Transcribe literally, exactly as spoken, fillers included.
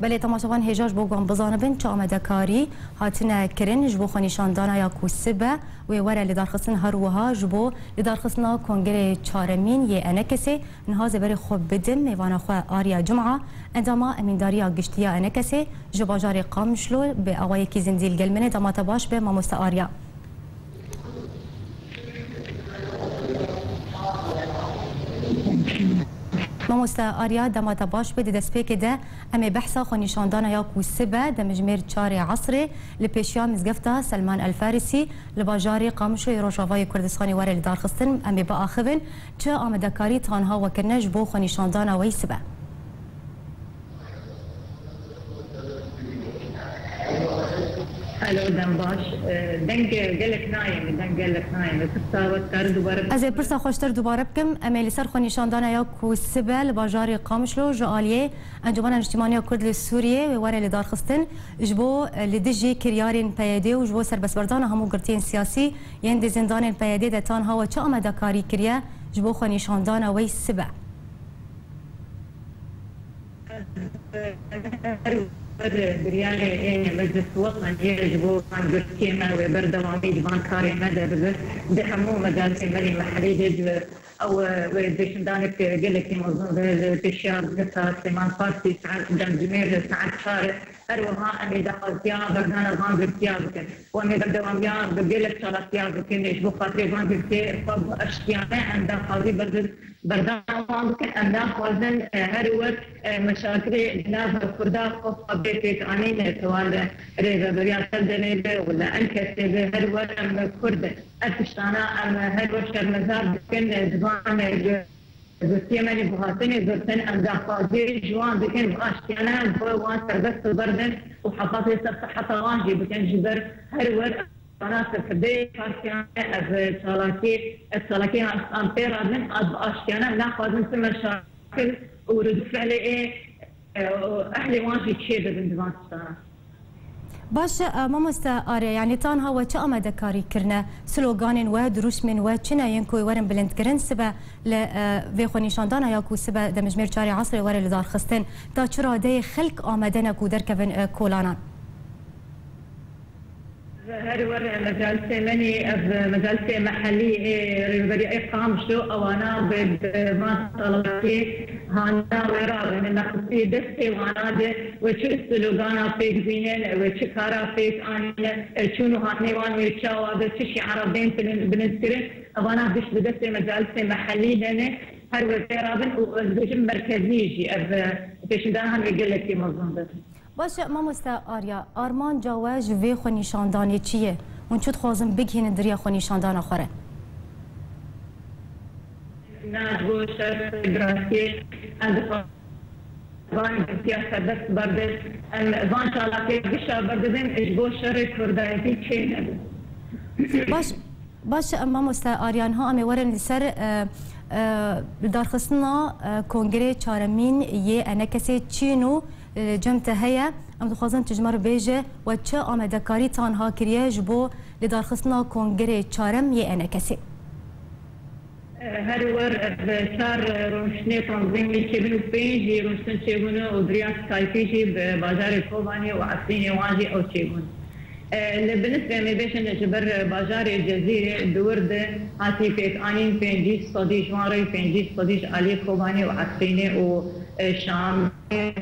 Belê, temaşevan hêja ji bo ku em bizanibin çi amadekarî hatine kirin ji bo xwenîşandana ya ku sibe wê were lidarxistin, her wiha ji bo lidarxistina kongerê çaremîn yê Enekesê. Niha zê berê xwe bidim mêvana xwe Arya Cuma, endama emîndariya giştî ya Enekesê ji bajarê Qamişlo, bi awayekî zindî li gel min e. Dema te baş be mamoste Arya. Mamoste Arya, dema te baş be, di destpêkê de em ê behsa xwenîşandana ya ku sibe demjimêr çarê esrê li pêşiya mizgefta Selman El Farisî li bajarê Qamişloyê Rojavayê Kurdistanê were lidarxistin, em ê biaxivin. Çi amadekarî tanha we kirine ji bo xwenîşandana wê sibe? Alo, dem baş. E, deng gelek nayê min, deng gelek nayê min. Pirsa we dikare dubare Ez ê pirsa xweştir dubare bikim. Em ê li ser xwenîşandana ya ku sibe li bajarê Qamişlo ji aliyê Encûmena Niştimanî ya Kurd li Sûriyê wê were lidarxistin ji bo, e, li dijî kiryarên P Y D û ji bo serbestberdana hemû girtiyên siyasî yên di zindanên P Y D de. Tanha we çi amadekarî kiriye ji bo xwenîşandana wê sibe? Her wer biryarê ê Meclis Wetanî ji bo van girtiyê me wê berdewamî di van karê me de bibe. Di hemû mecalisên me yê mehellî de ji ew, wê pêşndanek gelekî mezin be li pêşiya Mizgefta Silêman Farsî saet, demjimêr saet çar e. Her wiha em ê daxwaziya berdana van girtiya bikin. Û em ê berdewamiya bi gelek çalakiya bikin. Ji bo xatirê van girtiyê xwe bi aştiyane em daxwazî berdin. Berdana wan bikin, em naxwazin, e, her wek, e, meşakilê di nav Kurda xwe xwe bê pêkanîn, e, siwa li Rêveberiya Serdenê be û li Enkesê be, her wek em Kurd in. Ev tiştana em her wek şermezar dikin, e, ziman, e, girtiyê me lê bi hatinê girtin, em daxwazî ji wan dikin, bi aştiyane em bi wan serbest berdin û hesabê ser siheta wan jî bikin, ji ber her wer Vana serkirdeyê partiyan ev çalakî, ev çalakî em pê radin, ez bi aştiyane naxwazim tu meşakil û rûdû fiilê ê, e, ehlê wan jî çê bibin di van tiştana. Baş e, mamoste Arya, yanî tanha we çi amadekarî kirine? Sloganên we, dirûşmên we çi ne yên ku werin bilindkirin sibe li, e, vê xwenîşandana ya ku sibe demjimêr çarê esrê were lidarxistin? Ta çi radeyê xelk amade ne ku derkevin, e, kolanan? Her wer mecalisê me nî, ev mecalisê mehellî ê Rêveberiya ê Qamişlo, ewana bi, bi van çalakiyê hana wê rabin. Nexistî destê wana de wê çi slogana pêk bînin, wê çi kara pêk anîne, çûn û hatinê wan wê çawa be, çi şiara bên bilind, bilind kirin. Ewana giş bi destê mecalisê mehellî hene, her wê pê rabin û ez bêjim merkezî jî ev pêşndahan wê gelekî mezin be. Baş e, mamoste Arya, armanca we ji vê xwenîşandanê çi ye? Hûn çi dixwazin bigihînin di riya xwenîşandana xwe re? Na, ji bo şer, bi rastiyê, em dixwazin van girtiya serbest berdin. Em van çalakiya gişa berdibin, ji bo şerê kurdayetî çê nebin. Baş, baş e, mamoste Arya, niha em ê werin li ser, e, e, lidarxistina, e, kongrê çaremîn yê Enekesê çîn û Li cem te heye, em dixwazin tu ji me re bêje, we çi amadekarî tanha kiriye ji bo lidarxistina kongerê çarem yê Enekesê? Her wer ev çar rûniştinê tanzîmê çêbûn û pênc jî rûniştin çêbûne û di riya Skypeî jî bi bajarê Kobanê û Efrînê wan jî ew çêbûn. E, li bi nisbê em ê bêjin ji ber bajarê Cezîrê di wir de hatî pêkanîn pêncî sedî ji wan re, pêncî sedî ji aliyê Kobanê û Efrînê û, e, Şamê